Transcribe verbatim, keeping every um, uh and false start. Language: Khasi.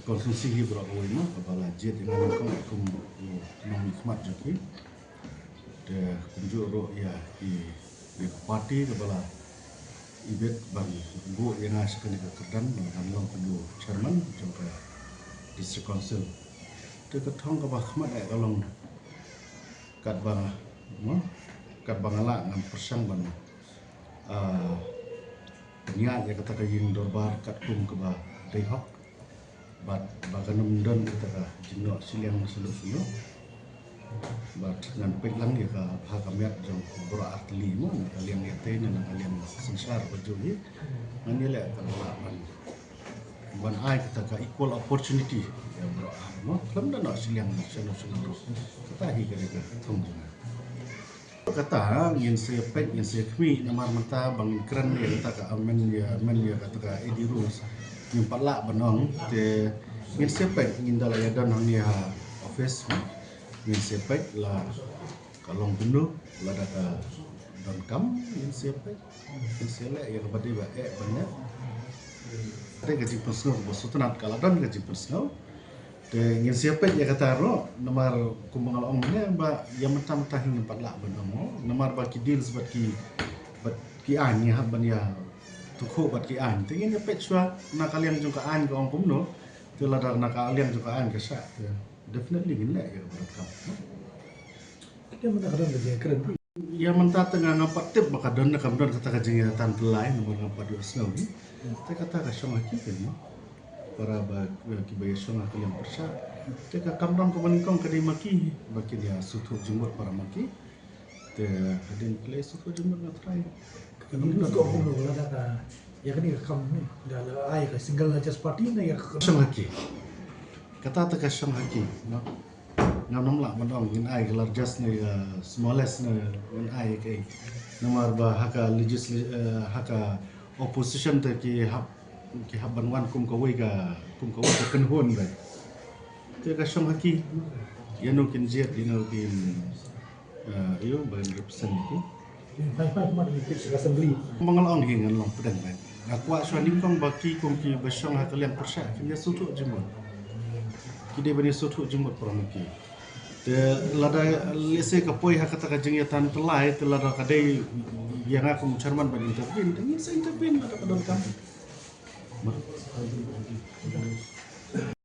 Constituency hi baroh kawei mo, kaba la jied ïa nga nyngkong kum u nongmihkhmat jong ki. Te kumjuh ruh ïa ki, ïa ka party kaba la ibit ban buh ïa nga sha kane ka kyrdan ban long kum u chairman jong ka District Council. Te ka thong kaba khmat eh ka long katba nga, mo, katba nga lah ngan pyrshang ban, ah, pynïaid ïa kata ka ïing dorbar katkum kaba dei hok. Bad ba kan ym don kata ka jingnoh shiliang shuh shuh. Bad ngan peit lang ïa ka bha ka miat jong baroh artylli mo, na ka liang ïatei ne na ka liang synshar ba ju hi. Ngan ïaleh ka lah ban, ban ai kata ka equal opportunity ïa baroh ar mo. Khlem da noh shiliang shuh shuh ruh. Kata hi ka dei ka thong jong nga. Kata ngin sa peit, ngin sa khmih, namar mynta ba ngin kren ïa kata ka amend, ïa amend ïa kata ka A D rules, ngim pat lah ban ong. Te ngin sa peit, ngin da la ïadon hangne ha office, ngin sa peit la ka long kumno, lada ka donkam ngin sa peit, ngin sa leh ïa kaba dei ba eh ban leh. Te ka jingpynsngew ba sngewtynnat ka la don ka jingpynsngew. Te ngin sa peit ïa kata ruh, namar kumba nga la ong mynne ba ïa mynta mynta hi ngim pat lah ban ong mo, namar ba ki deals bad ki, bad ki aiñ ngi hap ban ïa tukhu bad ki aiñ. Te ngin ïa peit shuwa na ka liang jong ka aiñ ka ong kumno. Te lada na ka liang jong ka aiñ ka shah, te definitely ngin leh ïa kaba donkam. Te mynta ka don ka jingkren. Ïa mynta te nga ngam pat tip ba ka don ne kam don kata ka jingïatantylai, namar ngam pat ïohsngew hi. Te kata ka shong ha ki kane. Para ba, eh, kiba ïashong ha ka liang pyrshah. Te ka kamram kaba nyngkong ka dei ma ki ba kin ïa sngewthuh jingmut para ma ki. Te hadien ba ki la sngewthuh jingmut nga trai. Ka kam ka dei kumno lada ka, ïa kane ka kam ne, da la ai ka single largest party ne ïa ka shong ha ki. Kata te ka shong ha ki, no? Ngam lah ban ong ngin ai ka largest ne ka smallest ne ngin ai kaei. Namar ba ha ka legisla-, eh, ha ka opposition te ki hap, ki hap ban wan kum kawei ka, kum kawei ka kynhun beit. Te ka shong ha ki, ïano kin jied, ïano kin, eh, ïa ban represent ki. Kumba nga la ong hi ngan long pdeng beit. Nga kwah shuwa nyngkong ba ki kum kiba shong ha ka liang pyrshah kin ïa sngewthuh jingmut. Ki dei ban ïa sngewthuh jingmut para ma ki. Te lada lehse ka poi ha kata ka jingïatantylai, te lada ka dei ïa nga kum chairman ban intervene, te ngin sa intervene lada ka donkam.